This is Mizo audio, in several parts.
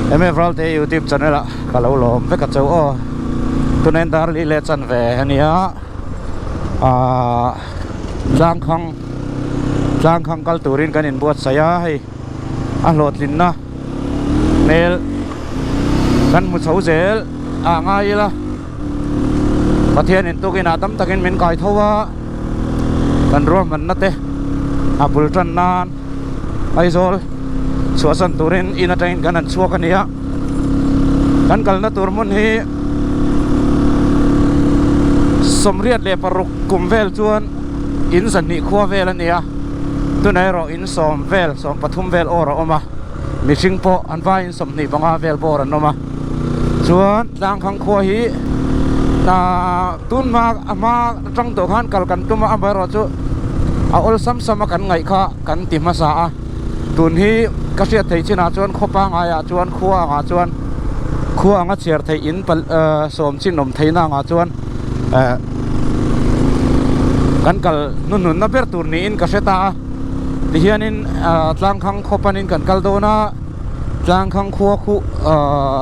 MF Ralte YouTube channel ah ka lo lawm vek a chauh aw tunain dar li leh chan ve ania ahh tlangkhang tlangkhang kal turin kan inbuatsaih a hei a hlawhtlinna hmel kan hmu chho zel ah ngai ila Pathianin tukinah tam takin min kai tho a kan ruahmanna te a bul tan nan Aizawl chhuahsan turin in atangin kan han chhuak a ni a kan kalna tur hmun hi 86 kum vel chuan in zahnih khua vel a ni a tunah erawh in sawm vel sawm pathum vel awr a awm a mihring pawh an vaiin 25 vel bawr an awm a chuan tlangkhang khua hi ahh tun hma a hma atang tawh khan kal kan tum a amaherawhchu a awlsam sam a kan ngaih kha kan ti hmasa a tun hi ka hriat theih chinah chuan khaw pangaiah chuan khua angah chuan khua anga chhiar theih in pal ahh sawm chin awm theihna angah chuan ehh kan kal hnuhnunna ber tur niin ka hre ta a tihianin ahh tlangkhang khaw panin kan kal dawn a. Tlangkhang khua khu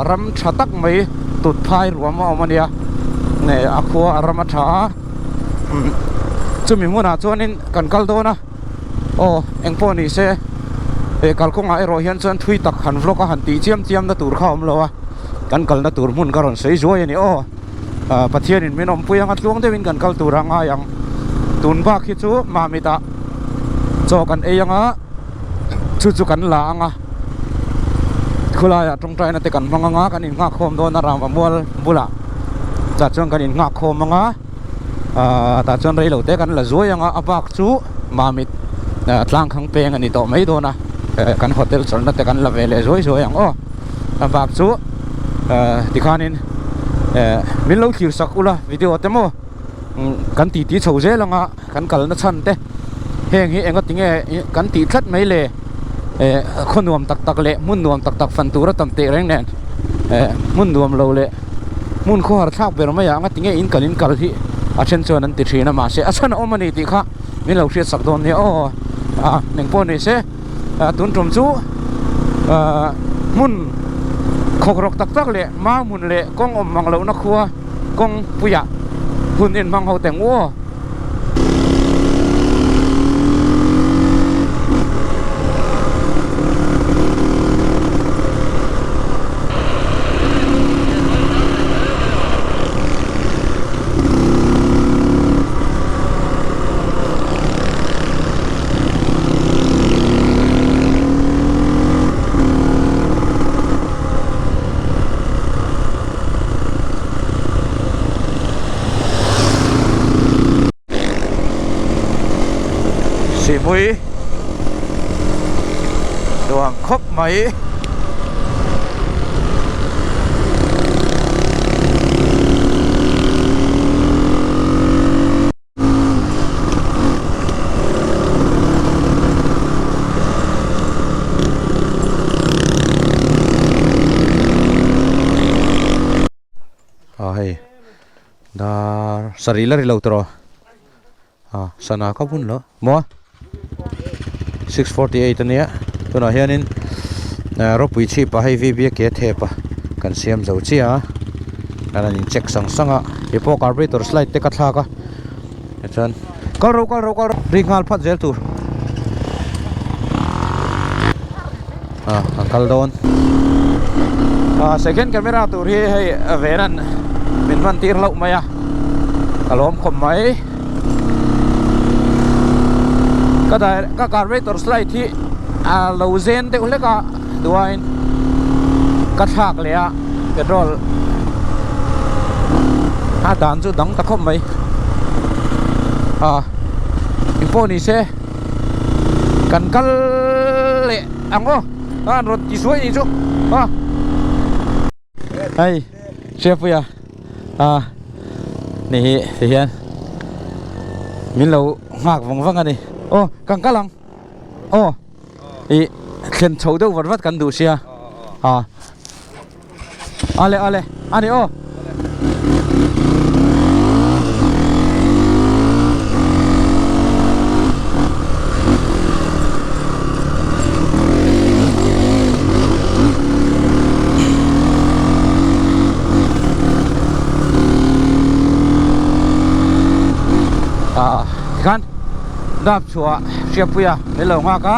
ram tha tak mai tut phai ruam a awm a nia nge a khua a ram a tha a chumi hmunah chuanin kan kal dawn a aw eng pawh ni se he kalkawngah erawh hian chuan thui tak han vlog a han tih chiam chiam na tur kha a awm lo a kan kalna tur hmun ka rawn sawi zuai a ni aw Pathianin min awmpui anga tluang deuhin kan kal tur a ngai ang tun bak hi chu Mamitah chaw kan ei anga. Chu chu kan la ang a, khulaiah tawngtaina te kan hmang ang a, kan innghak khawm dawn a rangva mual bulah tah chuan kan innghak khawm ang a, ahh tah chuan reilo te kan la zuai ang a, a bak chu Mamit tlangkhang peng a ni tawh mai dawn a, kan hotel chawlhna te kan la ve leh zuai zuai ang aw, a bak chu ahh tikhanin ehh min lo thlir sak ula video te maw kan titi chho zel ang a. Kan kalna chhan te heng hi enga tinge kan tih tlat mai le eh khaw nuam tak tak leh hmun nuam tak tak fan tura tam teh reng nen eh hmun nuam lo leh hmun khawhar thlak ber mai ah enga tinge in kal in kal hi a then chuan an ti thin a mahse a chhan a awm a ni tih kha min lo hriat sak dawn nia aw a eng pawh ni se tun tum chu ah hmun khawkrawk tak tak leh mau hmun leh kawng awm mang lohna khua kawng puiah hun in hmang ho teng u aw. Sihpui nuam khawp mai. A hei dar sarih la ri lo tawh a sana ka bun lo maw 6:48 ania tunah hianin rawpui chhip ah hei vb a ke thep a kan siam zo chiah a kan han in check sang sang a hei pawh carburetor slide te ka thlak a tichuan kal ro kal ro kal ro ri nghal phat zel tur a an kal dawn a second camera tur hi hei venan min hman tir hlauh mai a ka lawm khawp mai ka dai ka carburetor slide hi a lo zen deuh hlek a duain ka thlak leh a petrol a dan chu dang ta khawp mai a engpawh ni se kan kal leh ang aw a an rawn ti suai ni chu a hei Hriatpuia a ni hi ti hian min lo nghak vang vang a ni aw kan kal ang aw ih thlen chho deuh vat vat kan duh sia a ale ale ani aw. Dap chhuah Hriatpuia min lo nghak a,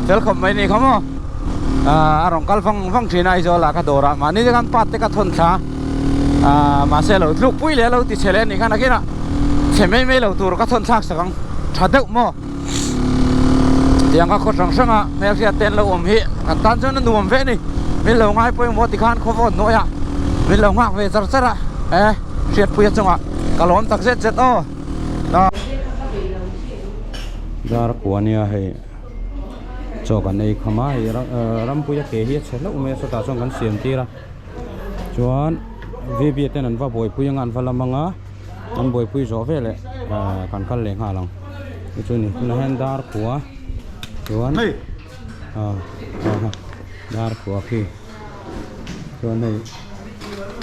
fel khawp mai ni kha maw? A rawn kal vang vang thin a Aizawl ah ka dawr a, mahni te khan part te ka thawn thla a, mahse lo tluk pui leh a lo ti chhe leh a nih khan nakinah chhe mai mai lo tur ka thawn thlak sak ang tha deuh maw? Tiang kha khaw hrang hranga hmelhriat te an lo awm hi kan tan chuan a nuam ve a ni. Min lo ngai pawimawh tikhan khaw vawt hnuaiah min lo nghak ve char char a, e Hriatpuia chungah ka lawm tak zet zet aw. Dar kua nia hei chaw kan ei kham a, hei Rampuia ke hi a chhe hlauh mai a sawtah chuan kan siam tir a chuan VB ten an va buaipui anga an va lam anga an buaipui zawh veleh kan kal leh nghal ang chu chu a ni tunah hian dar kua chuan dar kua khi chuan hei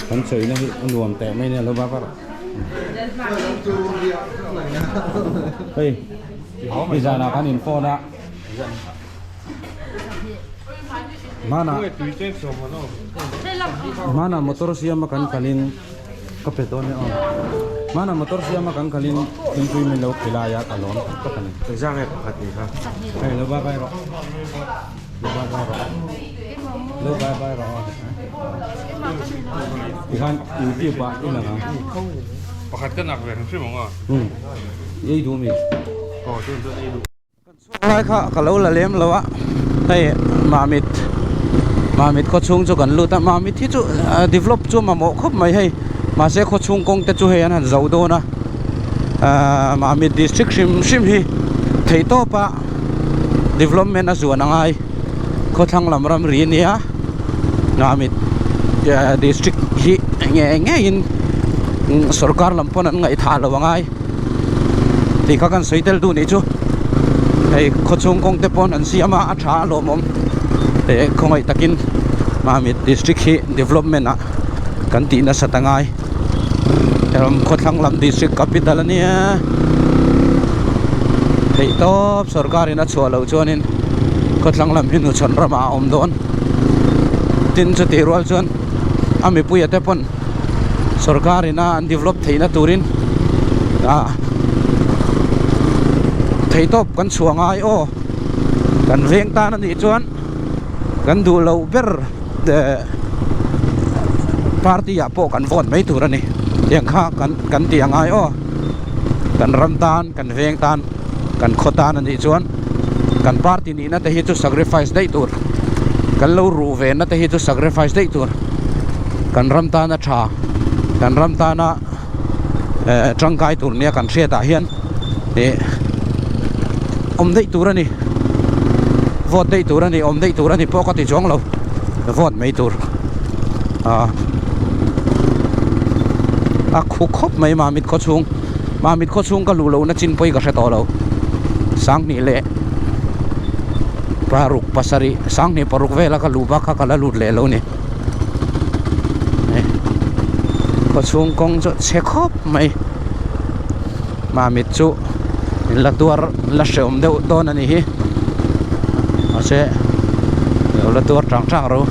kan chawihna hi a nuam teh mai nia lo va va hei nizanah kan in phone a hmanah hmanah motor siama kan kalin ka pe dawn e aw hmanah motor siama kan kalin thingpui min lo khilai a ka lawm tak tak a ni hei lo bye bye rawh. Lo bye bye rawh. Lo bye bye rawh. Tikhan YouTube ah i lang ang. Pakhat ka nak ve hrim hrim ang a. Um. I ei duh mi? Aw chuan chuan ei duh. Kan chhuak lai kha ka lo la lem lo a. Hei Mamit Mamit khaw chhung chu kan lut a. Mamit hi chu develop chu mamawh khawp mai hei. Mahse khaw chhung kawng te chu hei an han zo dawn a. Ahh Mamit district hrim hrim hi theihtawp a. Development a zuan a ngai khawthlang lam ram ri ania Mamit district hi nge ngeiin sorkar lam pawn an ngaihthah lo a ngai tih kha kan sawi tel duh nih chu hei khawchhung kawng te pawn an siam a a tha a lawmawm eh khawngaih takin Mamit district hi development ah kan tih nasat a ngai. Ram khawthlang lam district capital a nia theih tawp sorkar in a chhuah loh chuanin khawthlang lam hi hnuchhawn ramah a awm dawn tin chutih rual chuan a mipuia te pawn sorkar ina an develop theihna turin ah theih tawp kan chhuah ngai aw kan veng tan a nih chuan kan duh loh ber. Party ah pawh kan vote mai tur a ni tiang kha kan kan tih a ngai aw kan ram tan kan veng tan kan khaw tan a nih chuan kan party nihna te hi chu sacrifice daih tur kan lo ruh ve na te hi chu sacrifice daih tur kan ram tana tha kan ram tana eh tangkai tur nia kan hriat ah hian ih awm daih tur a ni vote daih tur a ni awm daih tur a ni pawh ka ti chuang lo vote mai tur ah a khu khawp mai mamit khaw chhung mamit khaw chhung ka luh lohna chin pawh hi ka hre tawh lo sanghnih leh paruk pasarih sanghnih paruk vela ka luh bak kha ka la lut leh lo ni. Khaw chhung kawng chu chhe khawp mai mamit chu in la tuar la hreawm deuh dawn a ni hi mahse lo la tuar tang tang ro.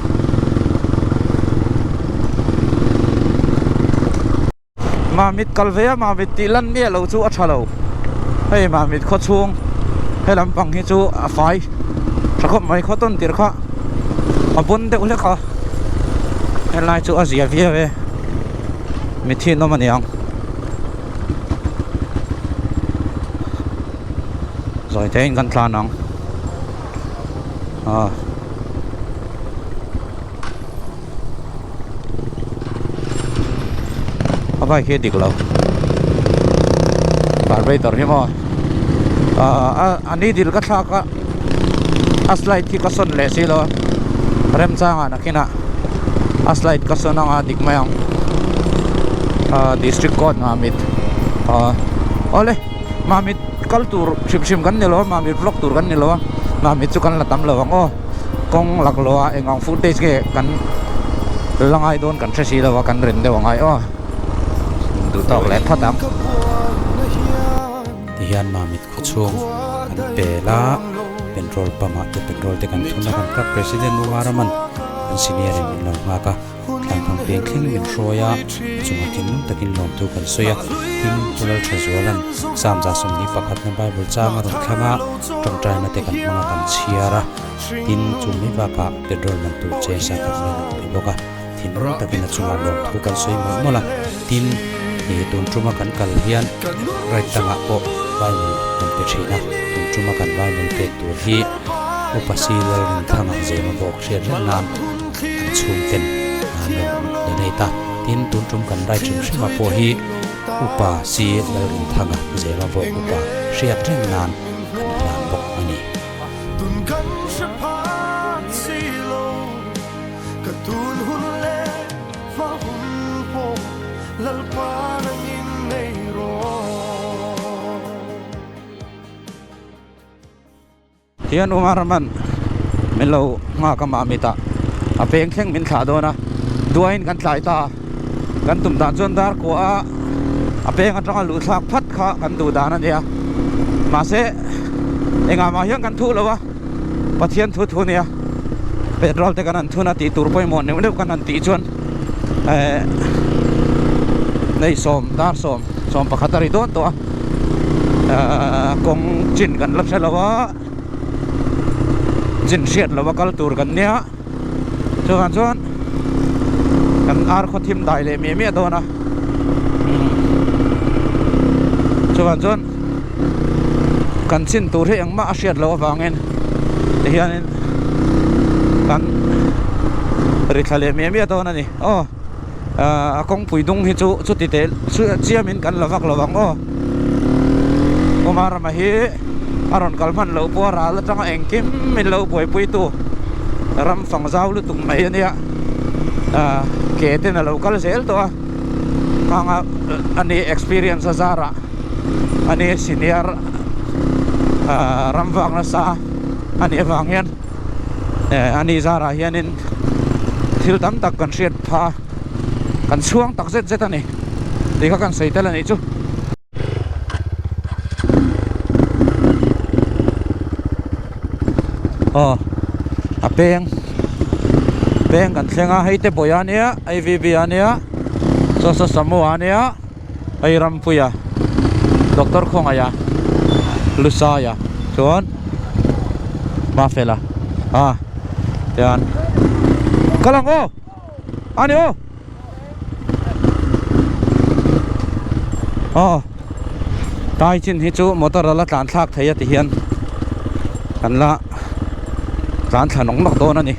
Mamit kal ve a mamit tih lan miah lo chu a tha lo hei mamit khaw chhung he lampang hi chu a fai tha khawp mai khaw tawn tir kha a bawn deuh hlek a helai chu a zia viau e mitthi an awm a niang zawi te in kan tlan ang ah. A bike hi a dik lo carburetor hi maw ah a needle ka thlak a a slide hi ka sawn leh si lo a remchangah nakinah a slide ka sawn anga dik mai ang ah district court mamit ah awle mamit kal tur hrim hrim kan ni lo a mamit vlog tur kan ni lo a mamit chu kan la tam lo ang aw. Kawng laklawh ah eng ang footage nge kan la ngai dawn kan hre si lo a kan ren deuh angai aw duh tawk leh phawt ang. Tihian Mamit khaw chhung kan pel a, petrol pump ah te petrol te kan thun a, kan club president U Araman kan senior in min lo nghak a. Tlangthang peng thleng min hruai a, a chungah thinlung takin lawmthu kan sawi a. Tin, Pu Lalthazuala'n Psalm 121 Bible chang a rawn thlang a, tawngtaina te kan hmang a kan chhiar a. Tin, chu mai bakah petrol man tur cheng sa khat min rawn pe bawk a, thinlung takin a chungah lawmthu kan sawi mawlh mawlh a. Tin, ih tun tuma kan kal hian right dangah pawh Bible kan pe thin a, tun tuma kan Bible pek tur hi Upa Si Lalrinthanga Zema bawk hriat reng nan an chhungten an rawn donate a. Tin, tun tum kan right hrim hrima pawh hi Upa Si Lalrinthanga Zema bawk upa hriat reng nan kan hlan bawk a ni. Tun kan hre phak si lo ka tun hun leh hma hun pawh Lalpa nangin nei rawh. Hian Umar man min lo nghak a Mamit ah a peng thleng min thlah dawn a duain kan tlai ta a kan tum dan chuan dar kuah a a peng atanga luh thlak phat kha kan duh dan a nia mahse engah mah hian kan thuh lo a Pathian thu thu nia petrol te kan han thun a tih tur pawimawh neuh neuh kan han tih chuan eh nei sawm dar sawm sawm pakhat a ri dawn tawh a ahh kawng chin kan la hre lo a chin hriat lo a kal tur kan nia chuvang chuan kan ar khaw thim dai leh miah miah dawn a chuvang chuan kan chin tur hi engmah a hriat loh avangin tihianin kan ri thla leh miah miah dawn a ni aw a kawngpui dung hi chu chuti teh chiamin kan la vak lo ang aw Kumarama hi a rawn kal hman loh pawh a ral atanga engkim min lo buaipui tu ram fang zau lutuk mai a nia ah ke ten a lo kal zel tawh a hmanga a ni experience a zarah a ni senior ah ram vak nasa a nih avang hian eh a ni zarah hianin thil tam tak kan hriat phah a kan chhuang tak zet zet a ni tih kha kan sawi tel a nih chu. Aw a peng peng kan thleng a hei te bawih a nia hei v b a nia saw saw samu a nia hei rampuia doctor khawngaih a lusaia chuan mafela a tian kal ang aw a ni aw. Aw tai chin hi chu motor a la tlan thlak thei a ti hian kan la tlan thla nawk nawk dawn a ni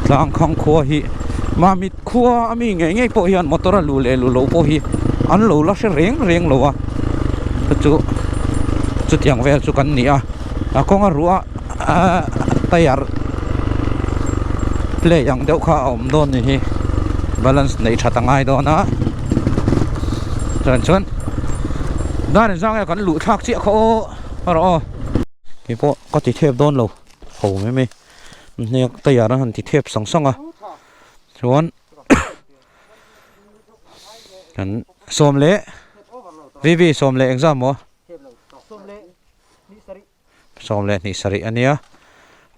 tlang khang khua hi Mamit khua a mi ngei ngei pawh hian motor a luh leh luh loh pawh hi an lo la hre reng reng lo a chu chutiang vel chu kan ni a a kawng a ruah a tyre play ang deuh kha a awm dawn ni hi balance neih that a ngai dawn a chuan chuan dan in zang kan luh thlak chiah kha aw a rawh aw keipawh ka ti thep dawn lo ho mai mai hniak tyre an han ti thep sang sang a chuan kan sawm leh v v sawm leh engzam maw. 12 a nia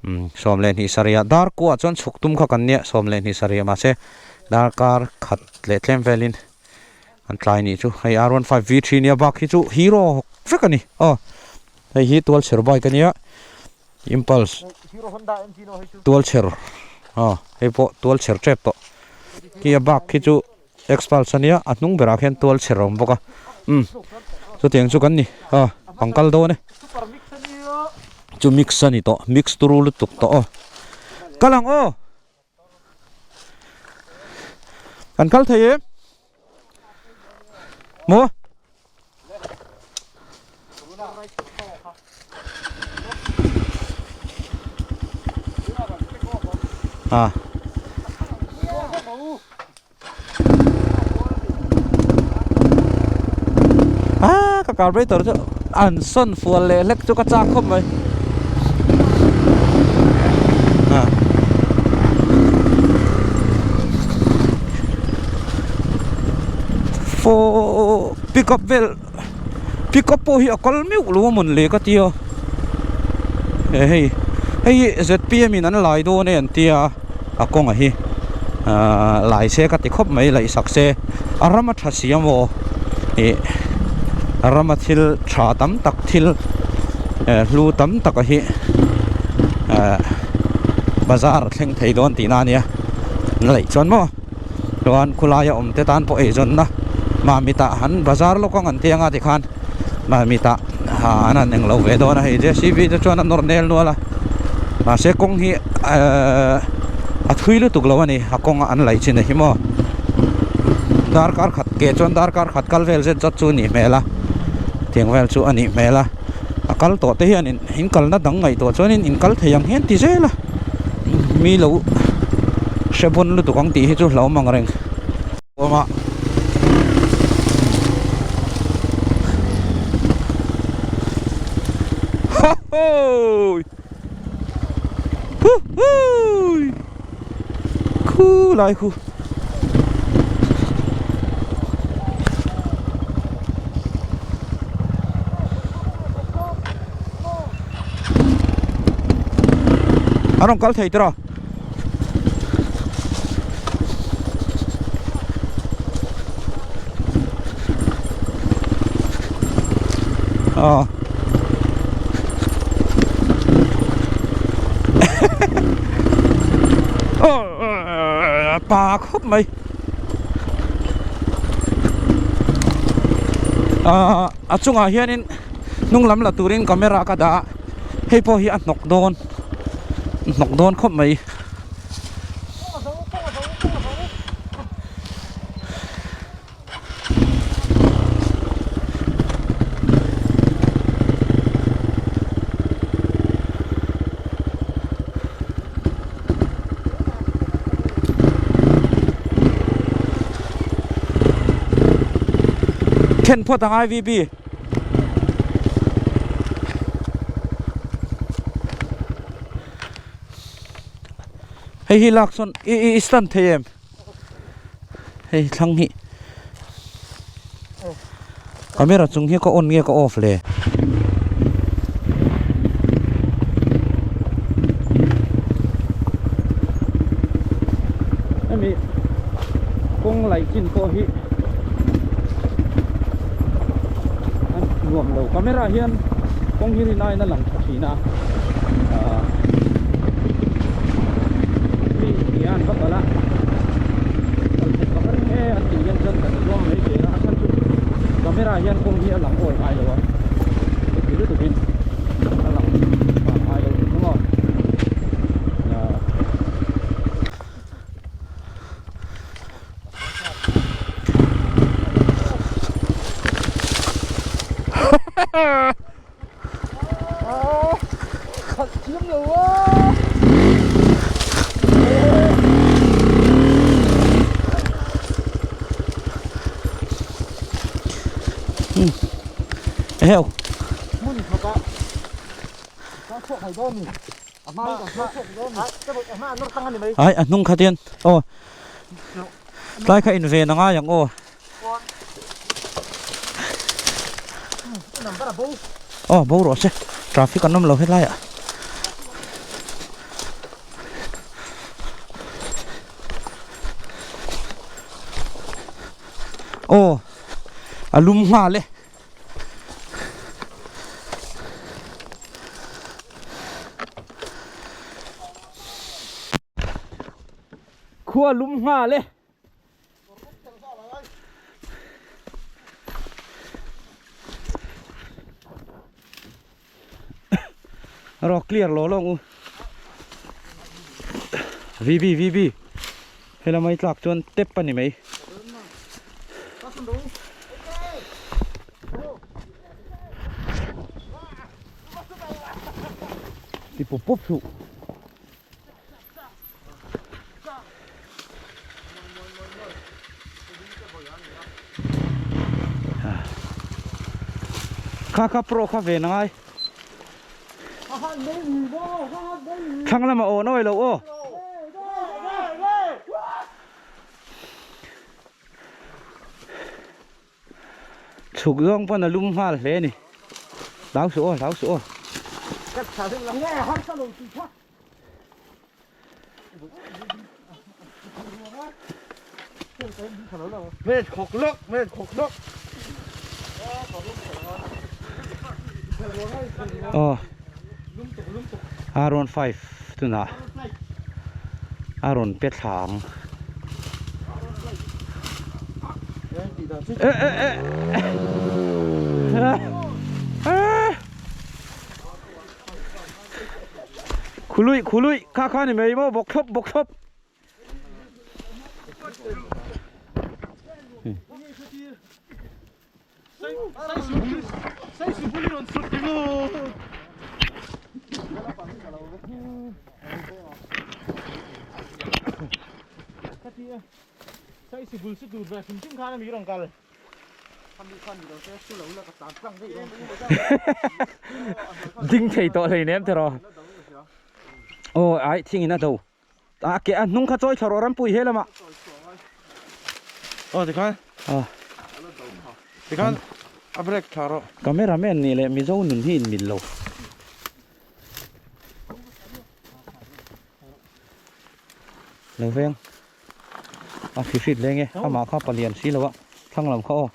umm 12 ah dar kuah chuan chhuk tum kha kan nia 12 mahse darkar khat leh tlem velin an tlai nih chu hei r one five v three nia bak hi chu hero vek a ni aw hei hi tual chher bike a nia impulse tual chher aw hei pawh tual chher tep tawh khi a bak khi chu. Expulse a nia a hnung berah khian tual chher a awm bawk a umm chutiang chu kan ni aw ang kal dawn e chu mix a ni tawh mix turu lutuk tawh aw kal ang aw kan kal thei em maw. À. Ah, ka carburetor chu an sawn fual leh hlek chu ka chak khawp mai. Ah. Fo pick up vel pick up pawh hi a kal meuh lo a mawn le ka tia he hei Hei hi zpm in an lai dawn e an tia a kawnga hi ahh lai se ka ti khawp mai laih sak se a ram a tha si a maw ih a rama thil tha tam tak thil eh hlu tam tak a hi eh bazar a thleng thei dawn tihna a nia laih chuan maw chuan khawlaia awm te tan pawh eizawnna Mamitah han bazar lawk ang an ti anga tikhan Mamitah an han englo ve dawn a hei jcb te chuan a nawr nel nual a mahse kawng hi ehh a thui lutuk lo a ni a kawng an laih chin a hi maw darkar khat ke chuan darkar khat kal vel zet zawt chu a nih hmel a tiang vel chu a nih hmel a a kal tawh te hian in kalna dang ngaihtuah chuan in kal thei ang hian ti zel a mi lo hre bawn lutuk ang tih hi chu hlauhawm ang reng. Awma Ho ho Hu hui Khu lai khu A rawn kal thei tiraw Ờ. Ờ, pa khawp mai. Ờ, a chungah hianin hnung lam la turin camera ka dah a hei pawh hi a hnawk dawn. hnawk dawn khawp mai then phawt ang I_V_B. Hei hi lak sawn i i stand thei em hei thlang hi camera chung hi ka on nge ka off le. Hemi kawng laih chin pawh hi a nuam lo camera hian kawng hi rin aiin a lang tha thin a ahh mi hian va kal a kal theih vak a ring e an tih hian chuan kan zuam mai zel a a chhan chu camera hian kawng hi a lang awi ngai lo a heti lutukin a lang ngai lo tih chu maw ahh. Heo. Ai a hnung khat hian aw tlai kha in ven a ngai ang aw aw bo rawh se traffic an awm lo helai ah aw a lum nghal e. Khua lum nghal e. Rawh clear lo lo ang u. VB VB Helama i tlak chuan tep a ni mai. Ti pawp pawp suh. Kha kha pro kha ve na ngai. Thlang lamah aw nawi lo aw. Chhuk zawng pawn a lum nghal hle a ni. Hlau suh aw, hlau suh aw. Aw R15 tunah a rawn pe thla ang eh eh eh eh khului khului kha kha ni mai maw bawk thlawp bawk thlawp. Ding thei tawh hleinem tiraw. Aw ai thing in a do. A ke a hnung kha chawi thla rawh rampui he lamah. Aw tikhan. Ah. Tikhan a break thla rawh. Camera man nih leh Mizo nun hi in mil lo. Lo veng. A hri hrit leng e amah kha palian si lo a thlang lam kha aw.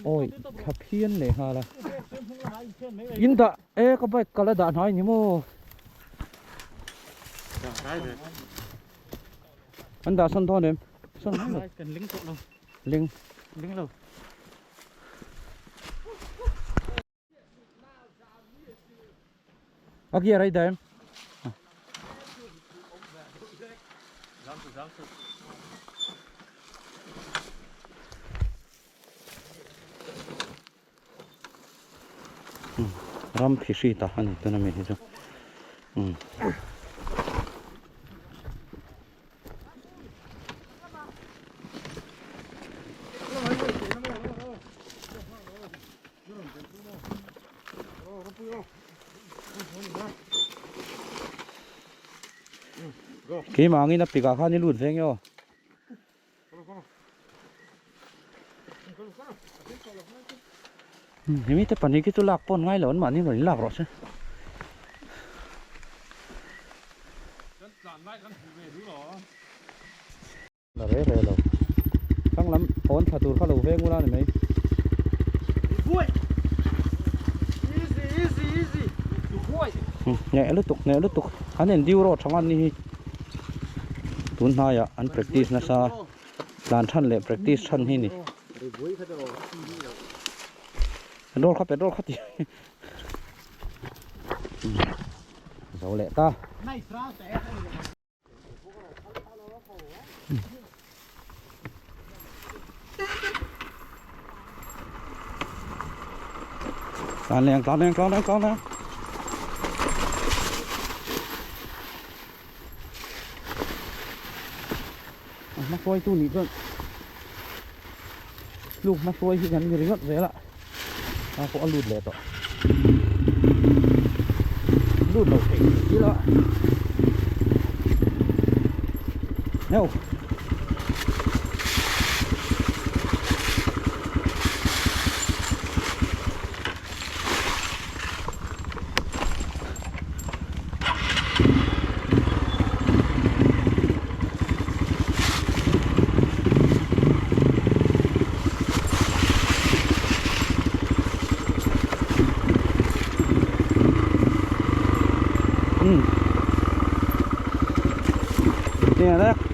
Awi thla phian leh nghal a. In dah. E ka bike ka la dah hnai ni maw? An dah sawn dawn em? Sawn mai lo. Kan ling tawh lo. Ling. Ling lo. A gear ai dah em? Ram khi hri ta a ni tuna mi hi chu umm. Keimah angin a pikah khan i lut ve nge aw. Hemi te pahnih khi chu lak pawn ngai lo an mahni rawn lak rawh se. La re re lo. Thlang lam hawn thla tur kha lo veng ula ni mai. Hneh lutuk hneh lutuk an enduro tha ngan ni hi. Tun hnaiah an practice nasa tlan than leh practice than hi ni. Petrol kha petrol kha ti zo leh ta. Tlan leng tlan leng tlan leng tlan leng. A hma hruai tu nih chuan tluk hma hruai hi kan ni ringawt zel a a pawh a lut leh tawh lut lo thei thil a heuh.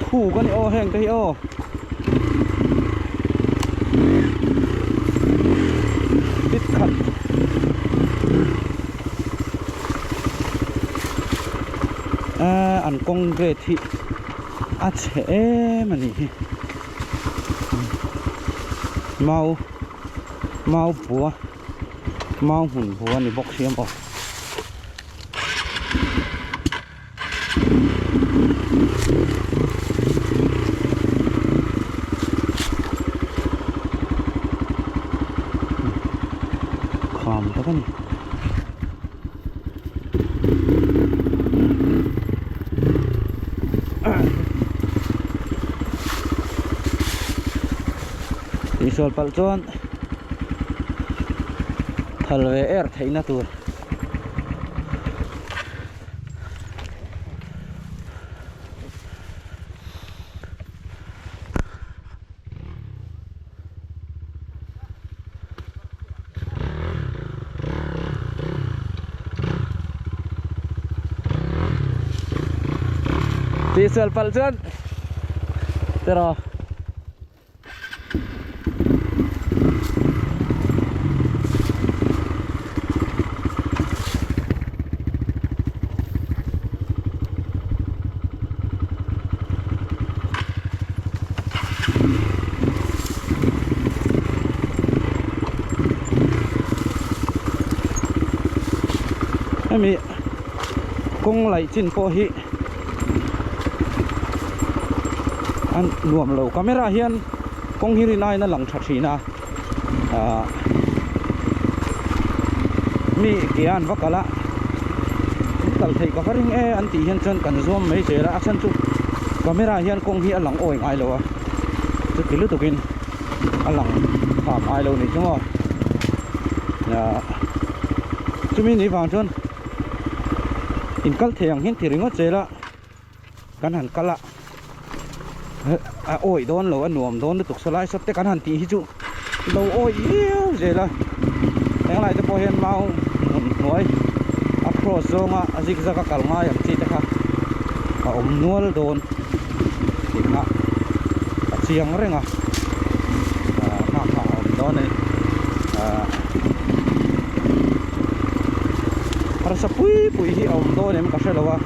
Thu ka ni aw heng te hi aw. Bit khat. Ahh an kawng grade hi a chhe em a nih hi mau mau bua mau hmun bua a ni bawk si a maw. Kham tak a ni. Tihsual palh chuan. Thal ve er theihna tur. Tihsual palh chuan tiraw. Hemi kawng laih chin pawh hi a nuam lo camera hian kawng hi rin aiin a lang tha thin a ahh mi ke a an va kal a an kal theih ka va ring e an tih hian chuan kan zuam mai zel a a chhan chu camera hian kawng hi a lang awi ngai lo a chuti lutuk in a lang phah ngai lo ni chu maw ahh chumi ni vang chuan in kal thei ang hian ti ringawt zel a. Kan han kal a a awih dawn lo a nuam dawn lutuk saw lai sawt te kan han tih hi chu lo awih viau zel a henglai te pawh hian mau hmun hnuai a cross zawnga a zig zag a kal ngai ang chi te kha a awm nual dawn tih kha a chiang reng a ah nghak kha a awm dawn a ni ah harsa pui pui hi a awm dawn em ka hre lo a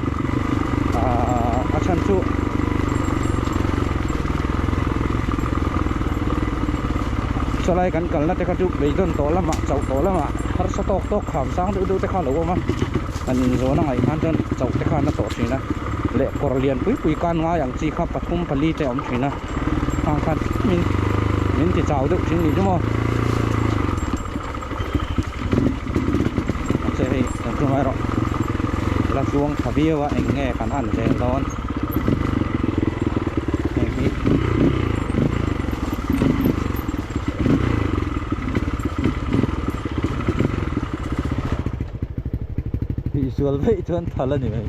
ahh a chhan chu sawlai kan kalna te kha chu beidawn tawh lamah chauh tawh lamah harsa tawk tawk kham sang deuh deuh te kha a lo awm a an inzawn a ngaih khan chuan chauh te kha an la tawh thin a leh kawr lian pui pui kan ngai ang chi kha pathum pali te a awm thin a khang khan min min ti chau deuh thin ni chu maw. Mahse hei kan tum erawh la tluang tha viau a eng nge kan an zel dawn heng hi tihsual veih chuan thal a ni mai.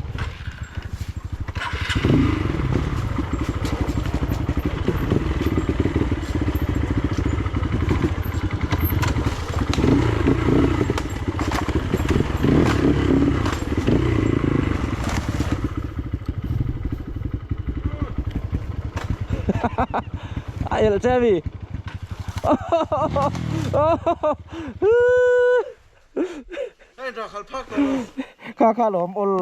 A elh che mi kha kha lawm awl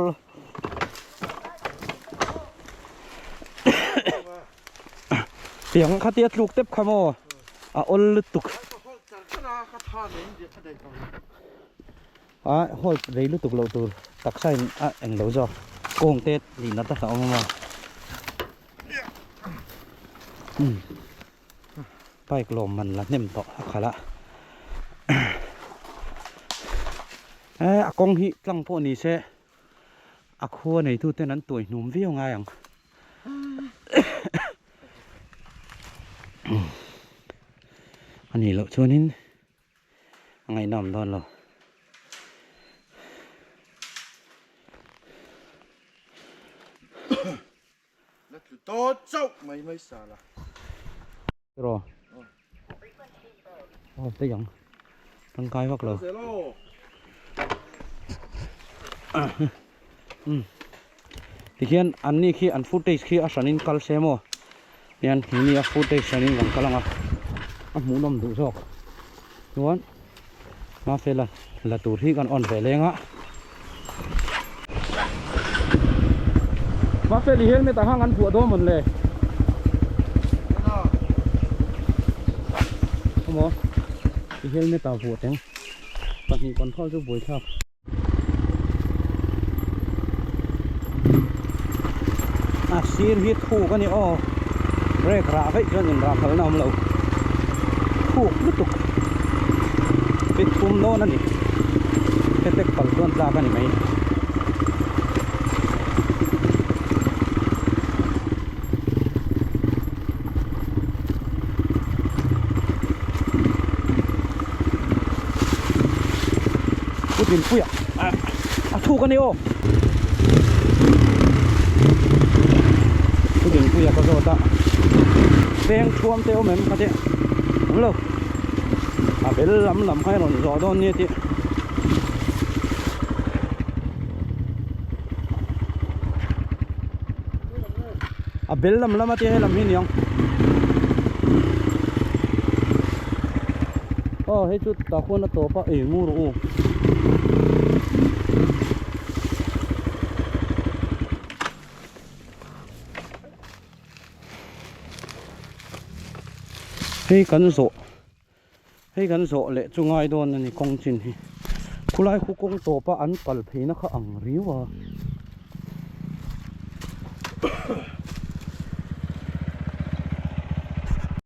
Tiang khatia tluk tep kha maw a awl lutuk a hold rei lutuk loh tur taksa in a eng lo zawk kawng te nih nat a hlauhawm a maw bike lawm man la hnem tawh a khalh a e a kawng hi tlang pawh ni se. A khua neitu ten an tuai hnum viau ngai ang. A nih loh chuanin a ngaihnawm dawn lo. La tlu tawt chauh mai mai sa la. Ro. Aw te yang. Tangkai vak lo. Um. Tikhian an ni khi an footage khi a hranin kal se maw. Hian ni a footage hranin kan kal anga. A hmuhnawm duh zawk. Chuan Mafela la tur hi kan on ve leng a. Mafeli helmet ang hang an phuah dawn mawn le. Awmaw i helmet ah vuah teng pahnih control chu buaithlak. A sir hi thuk a ni aw brake rah veih chuan in rah phalna a awm lo thuk lutuk fit thum dawn a ni hetek pal chuan tlak a ni mai. Dinpuia a thuk a ni aw. Pu Dinpuia ka zawt a, peng thuam te awm em ka tih awm lo, a bel lam lam kha i rawn zawh dawn nia tih. A bel lam lam a tia helam hi niang. Aw hei chu tah khuan a tawp a ei ngur u. Hei kan zawh hei kan zawh leh chu ngai dawn a ni kawng chin hi khulai khu kawng tawp a an kal phei na kha ang riau a.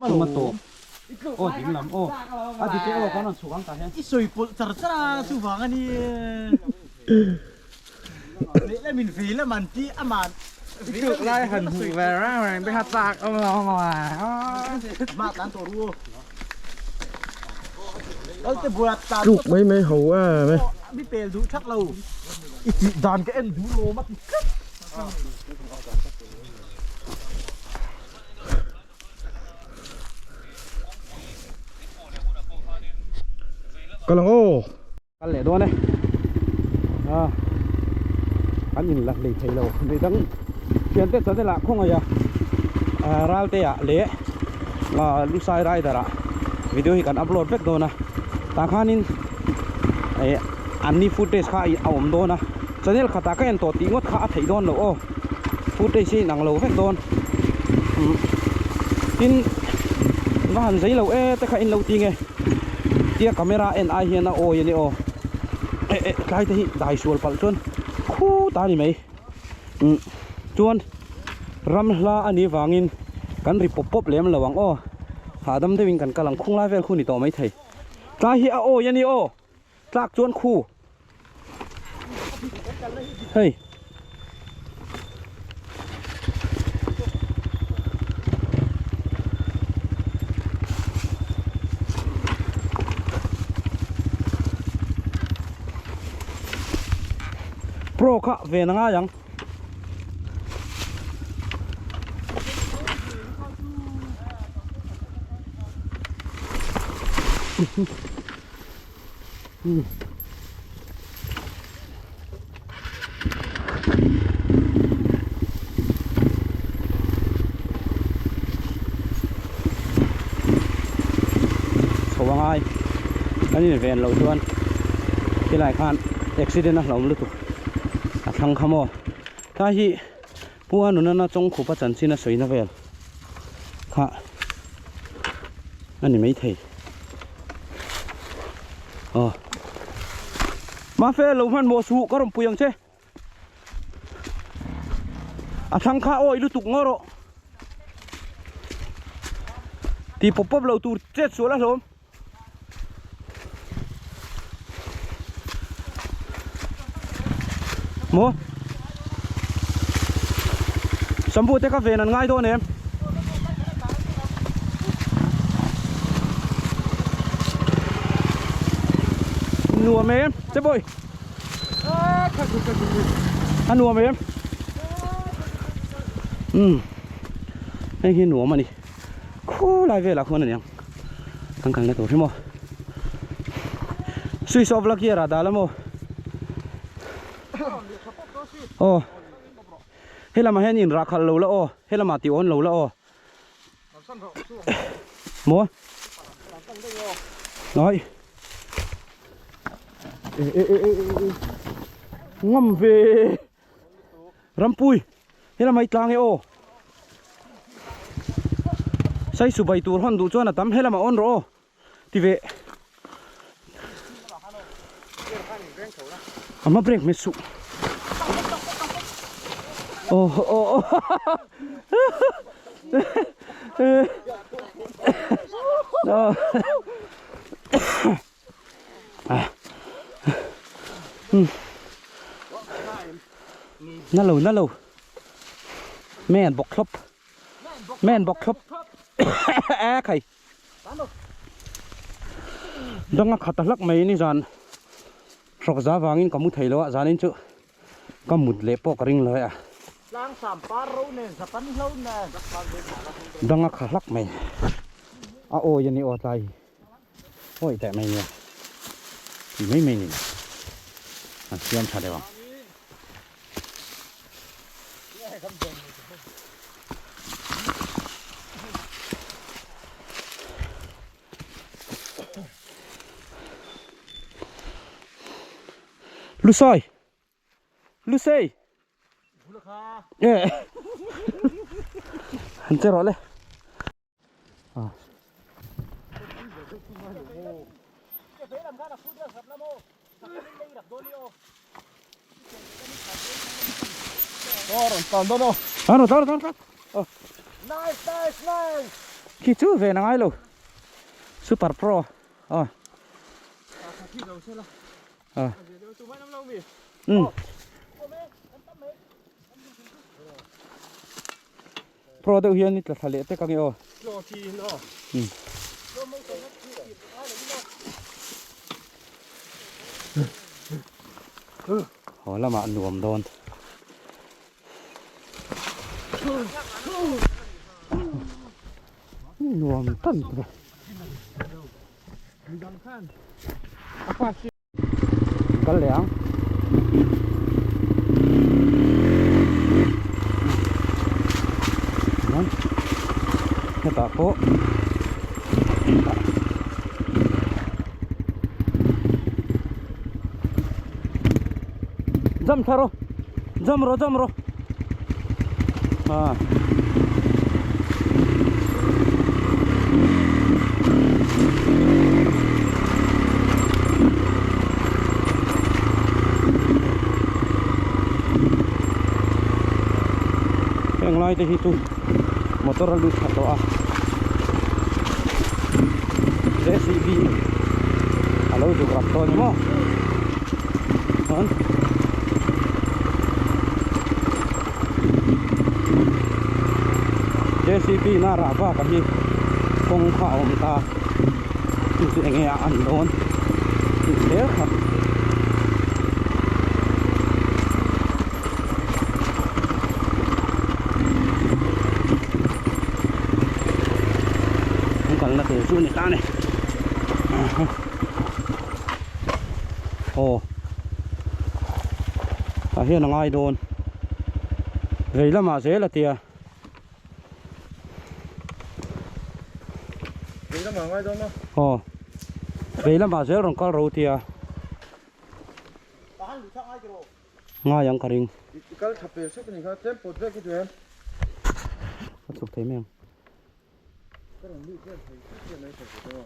Kawng a tawp aw ding lam aw a dik e aw kan rawn chhuk ang tah hian. I sawi pawlh char char a chuvang a ni lehlam in vei lam an ti aman I tluk lai han hmuh ve reng reng te kha chak awm lo maw mah tlan tawh ru aw te buat tan tluk mai mai ho em e mi pel duh thak lo i tih dan ka en duh lo ma ti tlat Kal ang aw. Kal leh dawn e. A an in la hlei thei lo. Mai dang thian te channel ah khawngaih a Ralte ah leh Lusai Rider ah video hi kan upload vek dawn a. Tah khanin eh anni footage kha a awm dawn a. Channel khatah ka en tawh tih ngawt kha a theih dawn loh aw. Footage hi inang lo vek dawn. Tin va han zei lo e te kha in lo ti nge. Tia camera en ai hian a awi a ni aw. Eh eh tlai te hi dai sual palh chuan khut a ni mai. Chuan ram hla a nih vangin kan ri pawp pawp lem lo ang aw. Hahdam deuhin kan kal ang khung lai vel khu ni tawh mai thei. Tlai hi a awi a ni aw. Tlak chuan khu. Hei. Pro kha ve na ngai ang. Chho a ngai an in ven loh chuan helai khan accident a hlauhawm lutuk a thlang kha maw tlai hi Pu Anunana Chawngkhupa chanchin a sawina vel kha a ni maithei. Aw. Mafe lo hman maw suh ka rawn pui ang che. A thlang kha awi lutuk ngaw rawh. Ti pawp pawp lo tur chet sual a hlawm. Maw? Sambu te ka ven an ngai dawn em? Nuam em? Che boy. A nuam em? Um. Hei hi nuam a ni. Khu lai velah khuan a niang. Kan kalna tur hi maw? Switch off la gear ah dah la maw? Aw. Helamah hian in rah khalh lo la aw. Helamah tih awn lo la aw. Maw? Ai. E e e e e. Ngam ve. Rampui. Helamah i tlang e aw. Saisu bai tur hawn duh chuan a tam helamah awn rawh aw. Ti ve. A hma break hmet suh. Aw aw aw. Na lo na lo. Men bawk thlawp. Men bawk thlawp. E khai. Danga khat a hlak mai ni zan. Hrawk za vangin ka mu thei lo a, zanin chu ka mut leh pawh ka ring lo e a. Tlangsam par ro nen Japan hlo nen. Dang a kha hlak mai. A awi a ni aw tlai hi. Awi teh mai nia. Ti mai mai ni lo. An siam tha deuh ang. Lusai Lusei Nge Han che rawh le Ah Tan tan tan tan Oh Nice nice nice Khi chu ve na ngai lo Super pro Ah Ah Um Pro deuh hian i tla thla leh pek ange aw. Um. Haw lamah nuam dawn. Nuam tan ta. Kal leh ang. Hetah pawh jump thla rawh jump rawh jump rawh ah. Heng lai te hi chu motor a lut tha tawh a JCB a lo zuk rak tawh a ni maw chuan JCB na rah bak ah hi kawng kha a awm ta chu chu eng nge a an dawn tih zel kha. An kalna tur chu a ni ta a ni aw tah hian a ngai dawn vei lamah zel a tia vei lamah a ngai dawn a aw vei lamah zel rawn kal ro tia. Ngai ang ka ring. I kal tha pel hrep a nih kha, tlem pawt vek i duh em? Ka chhuk thei mai ang. Ka rawn lut vel thei chiah chiah mai thei tawh dawn a.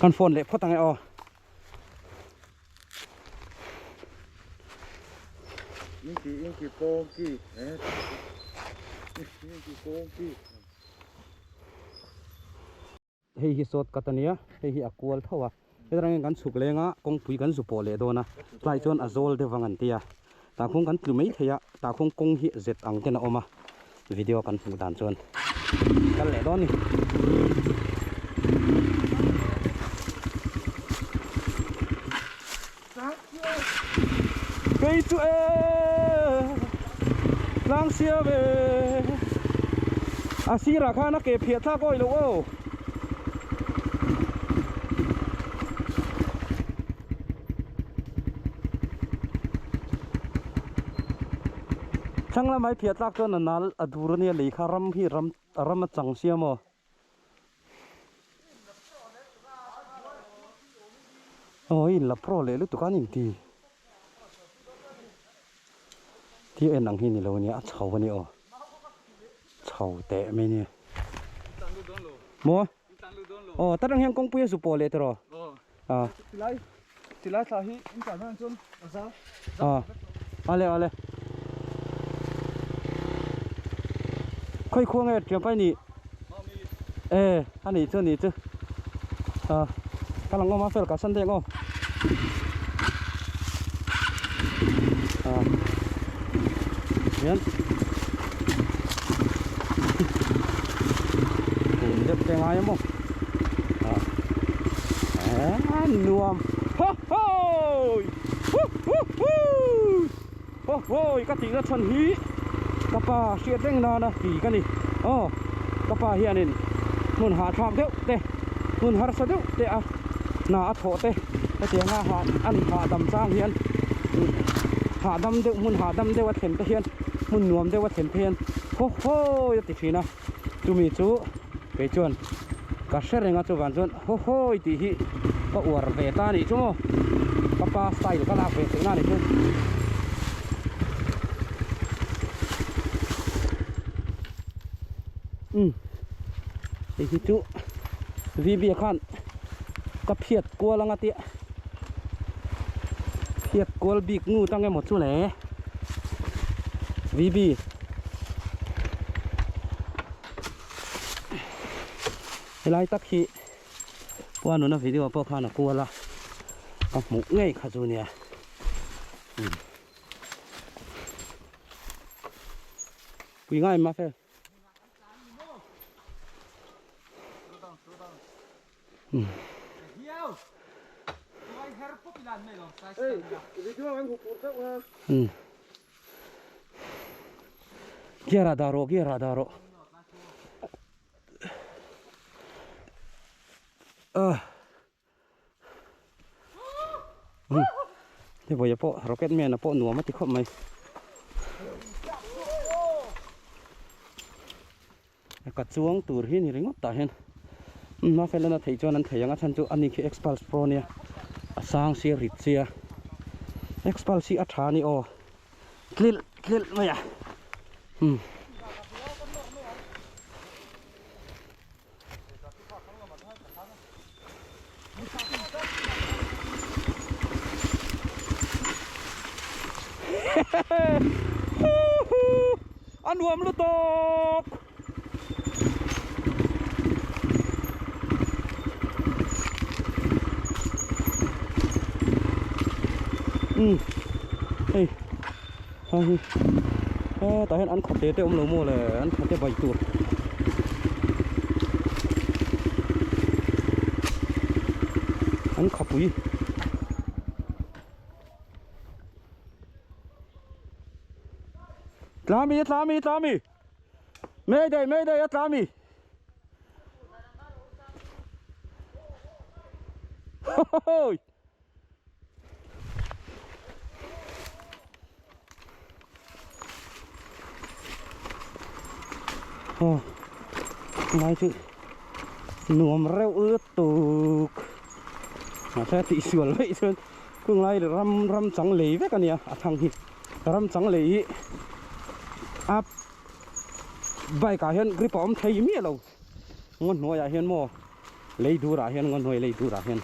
Kan phone leh phawt ang e aw. Hei hi sawt cut a nia, hei hi a kual tho a, hetlai hian kan chhuk leng a, kawngpui kan zu pawh leh dawn a, tlai chuan a zawl deuh vang an ti a, tah khuan kan tlu mai thei a, tah khuan kawng hi zet ang ten a awm a, video kan hmuh dan chuan kal leh dawn a ni. Kei chu e tlang sia ve a sirah khan a ke phiah thlak awi loh aw. Thlang lamah i phiah tlak chuan a nal a dur ania lei kha ram hi ram ram a chang sia maw. Aw i inla pro leh lutuk a an inti ti en ang hi ni lo ania a chho a ni aw chho teh mai ania maw aw ta rang hian kawngpui a zu pawh leh tawh a Tilai thla hi in tlan hman chuan a za. Ah, ale ale. Khoi khuang nge tiang pai ni. E, ani chu ni chu. Ah, ka lang ngom a fel ka san deng aw. Ah hian kun deuh te ngai a maw ah eh nuam ho ho hu hu hu ho ho ka tihna chhan hi ka pa hriat reng nana ti ka ni aw ka pa hianin hmun hahthlak deuh te hmun harsa deuh te a hna a thawh te hetiang a hah an hahdam chang hian hahdam deuh hmun hahdam deuh a thlen te hian hmun nuam deuh a thlen te hian haw hawi a ti thin a chumi chu kei chuan ka hre reng a chuvang chuan haw hawi tih hi ka uar ve ta a nih chu maw ka pa style ka lak ve theih na a nih chu. Umm hei hi chu V B khan ka phiat kual anga tia phiat kual bik ngut ang emaw chu le V B helai tak hi puanuna video pawh khan a kual a ka hmuh ngei kha chu nia umm pui ngai mafel. Gear ah dah rawh gear ah dah rawh ah Hei vawiah pawh rocket man a pawh nuam a ti khawp mai. Ka chuang tur hi ni ringawt tah hian hma fel a na theih chuan an thei ang a chhan chu ani khi Xpulse Pro ania a sang sia rit sia Xpulse hi a tha a ni aw tlilh tlilh mai a umm. A nuam lutuk um hei hei hi hetah hian an khawte te awm lo maw le an khawte bai tur. An khawpui Tlami tlami tlami Mayday mayday a tlami Hoi Aw lai chu nuam reuh lutuk mahse tih sual vaih chuan kung lai ram ram chang lei vek a nia a thang hi ram chang lei hi a bike ah hian grip a awm thei miah lo ngaw hnuai ah hian maw. Lei durah hian ngaw hnuai lei durah hian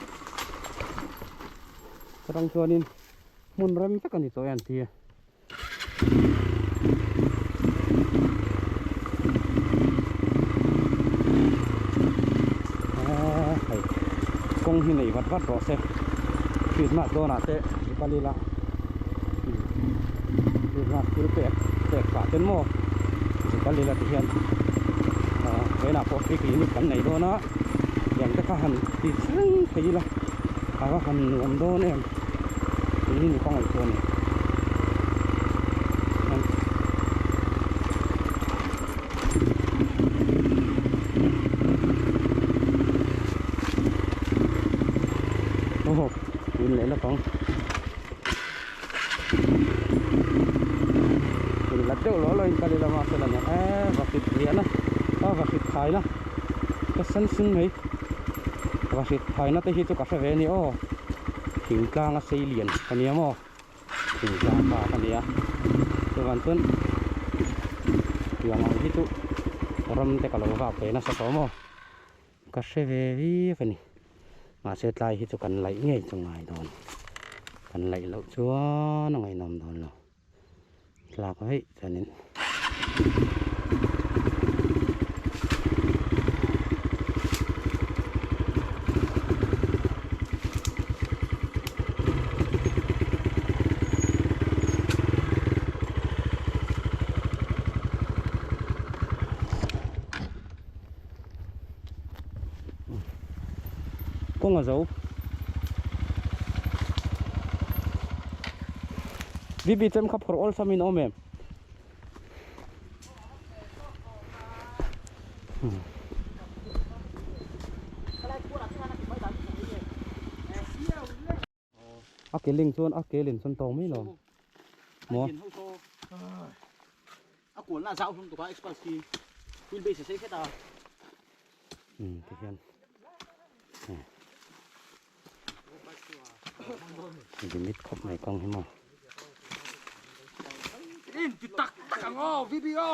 chutang chuanin hmun rem vek a ni tawh e an ti a. Aaa hei kawng hi nei vat vat rawh se Christmas dawnah te kal ila Christmas thil pek pek pah ten maw zu kal ila ti hian ah vawiinah pawh free clinic kan nei dawn a tiang te kha han ti thleng thei ila a va han nuam dawn em tih hi ni ka ngaihtuah a ni. Tun leh lawk ang. In la deuh lawh lawh in kal ila mahse la nia eee vahrit riahna a vahrit thaina ka sen sin mai vahrit thaina te hi chu ka hre ve a ni aw thingtlang a sei lian ka nia maw thingtlang pa ka nia chuvan chuan tiang ang hi chu ram te ka lo vak ve nasa tawh maw. Ka hre ve viau a ni. Mahse tlai hi chu kan laih ngei chu ngai dawn. Kan laih loh chuan a ngaihnawm dawn lo. Tlak veih chuanin. Kawng a zo. Bibi chem kha phawrh awlsam in a awm em? A ke ling chuan a ke lin chuan tawng mai lo maw? A kualna a zau hlawm tuk a express khi wheel base a sei hret a. Um ti hian limit khawp mai kawng hi maw. In ti tak tak ang aw VBO.